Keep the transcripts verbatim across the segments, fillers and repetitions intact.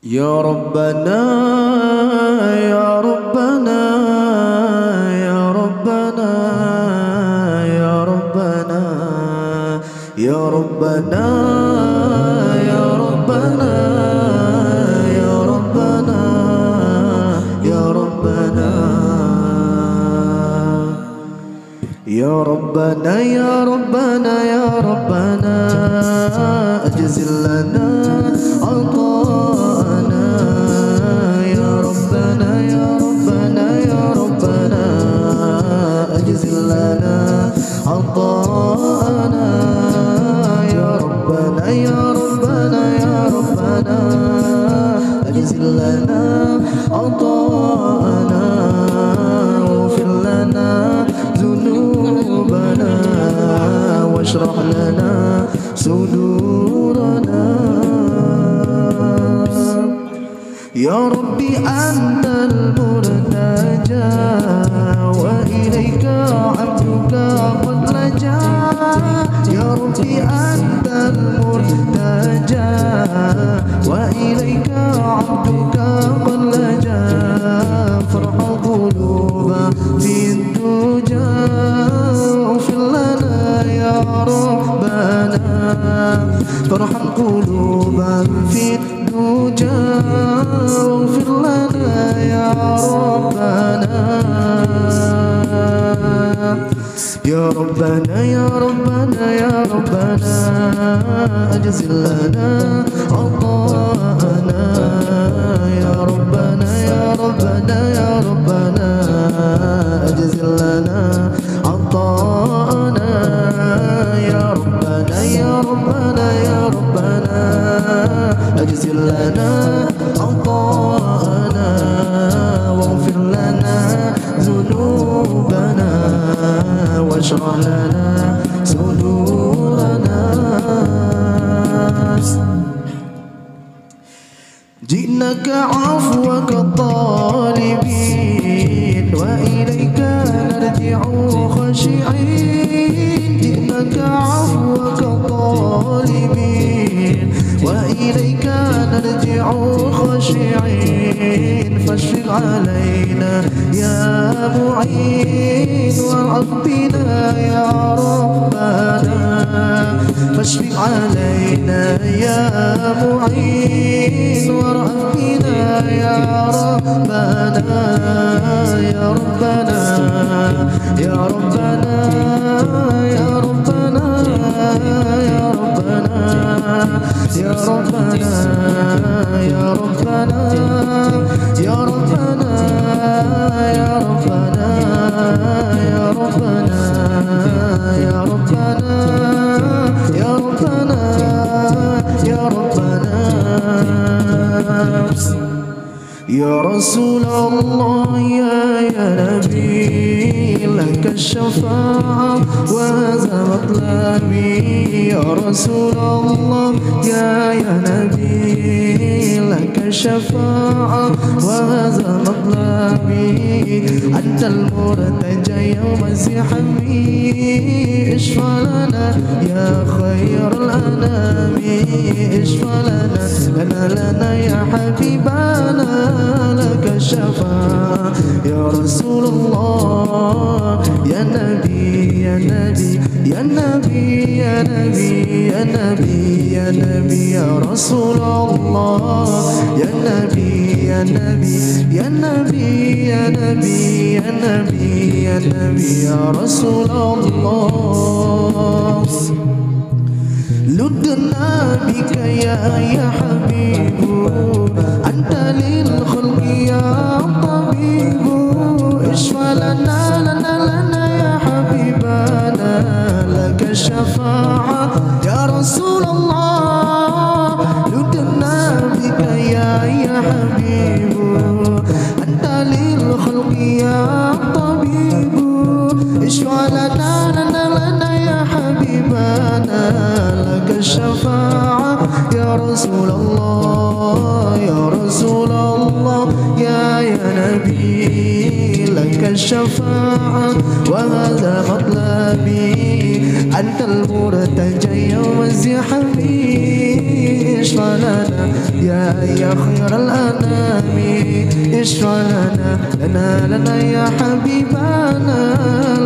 Ya Rabbana, ya Rabbana, ya Rabbana, ya Rabbana, ya Rabbana, ya Rabbana, ya Rabbana, ya Rabbana. Ya Rabbana, ya Rabbana, ya Rabbana, ajzil lana ata'ana. Ya Rabbana, ya Rabbana, ya Rabbana, ajzil lana ata'ana. Ya Rabbana, ya Rabbana, ya Rabbana, ajzil lana ata'ana. Waghfir lana ذنوبنا واشرح لنا صدورنا. يا رب أنت المرتجى وإليك عبدك قد لجا. يا رب أنت المرتجى وإليك عبدك قد لجا. فارحم قلوبنا في الدجى واغفر لنا يا ربنا. فارحم قلوبنا في الدجى واغفر لنا يا ربنا. يا ربنا، يا ربنا، يا ربنا، أجزل لنا عطاءنا. يا ربنا، يا ربنا، يا ربنا، أجزل لنا عطاءنا. يا ربنا، يا ربنا، يا ربنا، أجزل لنا عطاءنا، واغفر لنا ذنوبنا، واشرح لنا صدورنا. جئناك عفوك طالبين، وإليك نرجع خاشعين. جئناك عفوك طالبين، وإليك نرجع خاشعين. فاشفق علينا يا معين، وارحم بنا يا ربنا. فاشفق علينا يا معين، وارحم بنا يا ربنا، يا ربنا، يا ربنا، يا ربنا، يا ربنا. يا ربنا، يا ربنا، يا ربنا، يا ربنا، يا ربنا، يا ربنا، يا ربنا، يا ربنا. يا رسول الله، يا، يا نبي، لك الشفاعة وهذا مطلبي. يا رسول الله، يا، يا نبي، لك الشفاعة وهذا مطلبي. أنت المرتجى يوم الزحام، اشفع لنا يا خير الأنام، اشفع لنا، لنا، لنا يا حبيبنا، لك الشفاعة. يا رسول الله، يا نبي، يا نبي، يا نبي، يا نبي، يا نبي، يا نبي، يا رسول الله. يا نبي، يا نبي، يا نبي، يا نبي، يا نبي، يا نبي، يا رسول الله. لذنا بك يا، يا حبيب، أنت للخلق يا طبيب. اشفع لنا، لنا، لنا يا حبيبنا، لك الشفاعة يا رسول الله. لذنا بك يا، يا حبيب، أنت للخلق يا طبيب. اشفع لنا، لنا، لنا يا حبيبنا، لك الشفاعة يا رسول الله، يا رسول الله، يا، يا نبي، لك الشفاعة وهذا مطلبي. أنت المرتجى يوم الزحام، اشفع لنا يا، يا خير الأنام، اشفع لنا، لنا، لنا يا حبيبنا،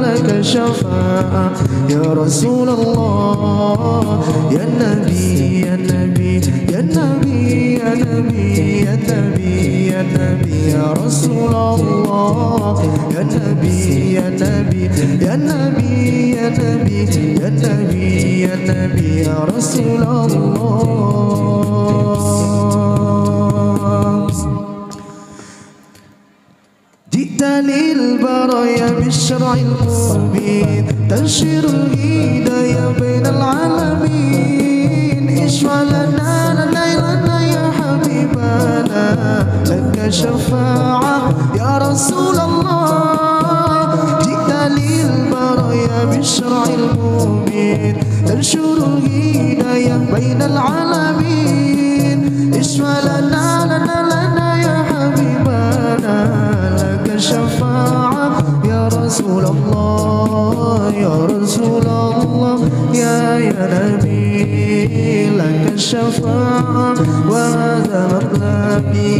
لك الشفاعة. يا رسول الله، يا نبي، يا نبي، يا نبي، يا نبي، يا نبي، يا نبي، يا رسول الله، يا نبي، يا نبي، يا نبي، يا نبي، يا نبي، يا نبي، يا رسول الله. جئت للبرايا بالشرع المبين، تنشر الهداية بين العالمين. اشفع لنا، لنا، لنا يا حبيبنا، لك شفاعة يا رسول الله. جئت للبرايا بالشرع المبين، تنشر الهداية بين العالمين. اشفع لنا، لنا، لنا يا حبيبنا، لك الشفاعة يا رسول الله، يا رسول الله، يا، يا نبي، لك الشفاعة وهذا مطلبي.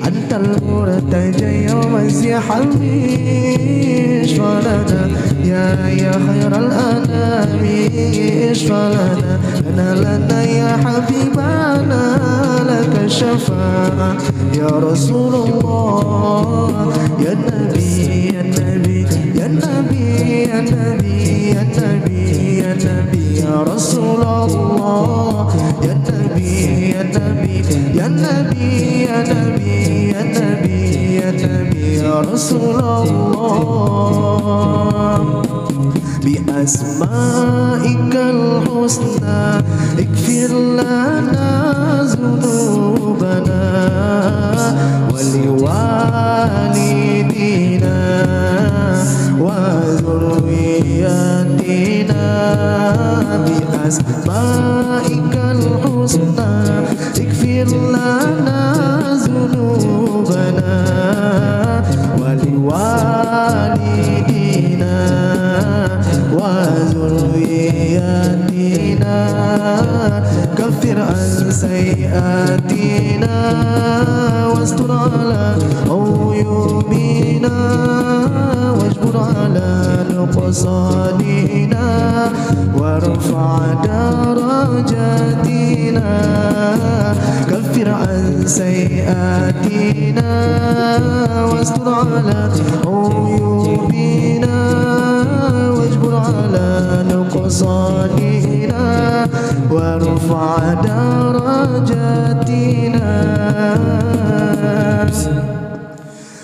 أنت المرتجى يوم الزحام، اشفع لنا يا، يا خير الأنام، اشفع لنا، لنا، لنا يا حبيبنا، لك الشفاعة يا رسول الله، يا نبي، يا نبي، يا نبي، يا نبي، يا نبي، يا نبي، يا رسول الله، يا نبي، يا نبي، يا نبي، يا نبي، يا نبي، يا نبي، يا رسول الله. بأسمائك الحسنى اغفر لنا ذنوبنا ولوالدينا وذرياتنا بأسمائك الحسنى اغفر لنا ذنوبنا ولوالدينا وذرياتنا. كفر عن سيئاتنا واستر على عيوبنا واجبر على نقصاننا وارفع درجاتنا. كفر عن سيئاتنا واستر على عيوبنا واجبر على نقصاننا وارفع درجاتنا.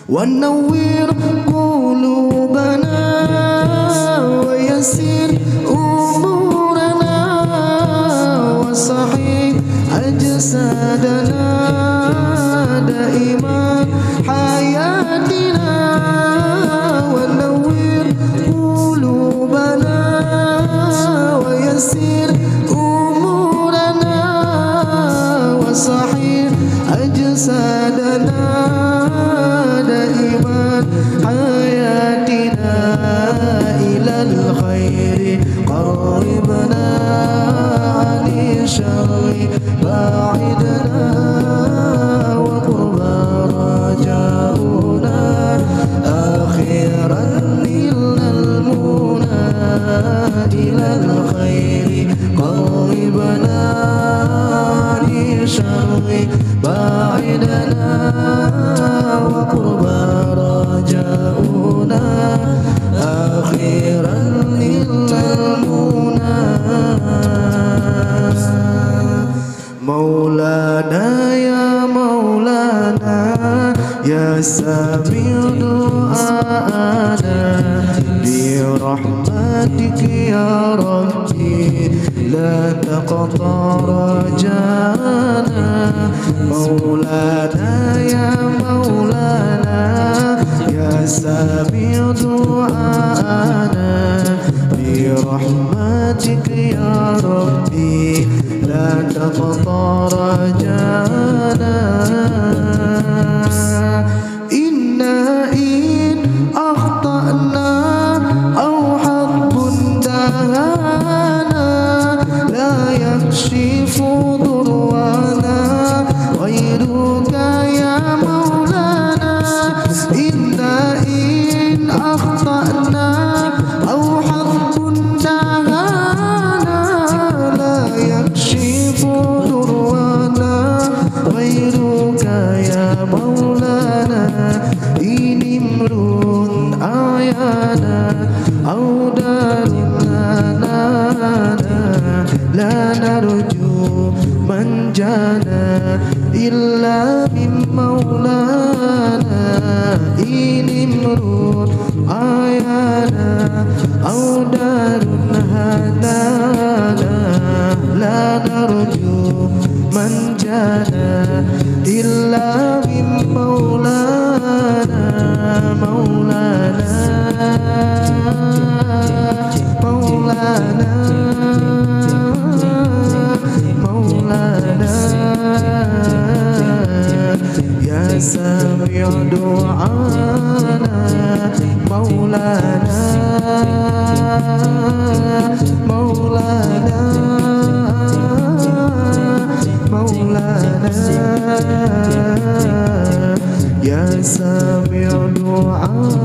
ونور قلوبنا ويسر أمورنا وصحح أجسادنا دائما حياتنا. ونور قلوبنا ويسر أمورنا وصحح أجسادنا دائما حياتنا إلى الخير قربنا عن الشر بعدنا وقربى رجاؤنا آخرا نلنا المنى إلى الخير قربنا عن الشر بعدنا وقربى رجاؤنا آخرا نلنا المنى. مولانا يا مولانا يا سميع دعاءنا برحمتك يا ربي لا تقطع رجانا. مولانا يا مولانا يا سميع دعانا برحمتك يا ربي لا تقطع رجانا. إنا إن أخطأنا أو حظ دهانا لا يكشف ضرنا لا نرجو منجانا إلا من مولانا. إن امرؤ أعيانا أو دار هدانا، لا نرجو منجانا إلا من مولانا، مولانا، مولانا، مولانا. يا سامع دعانا، مولانا، مولانا، مولانا. يا سامع دعانا.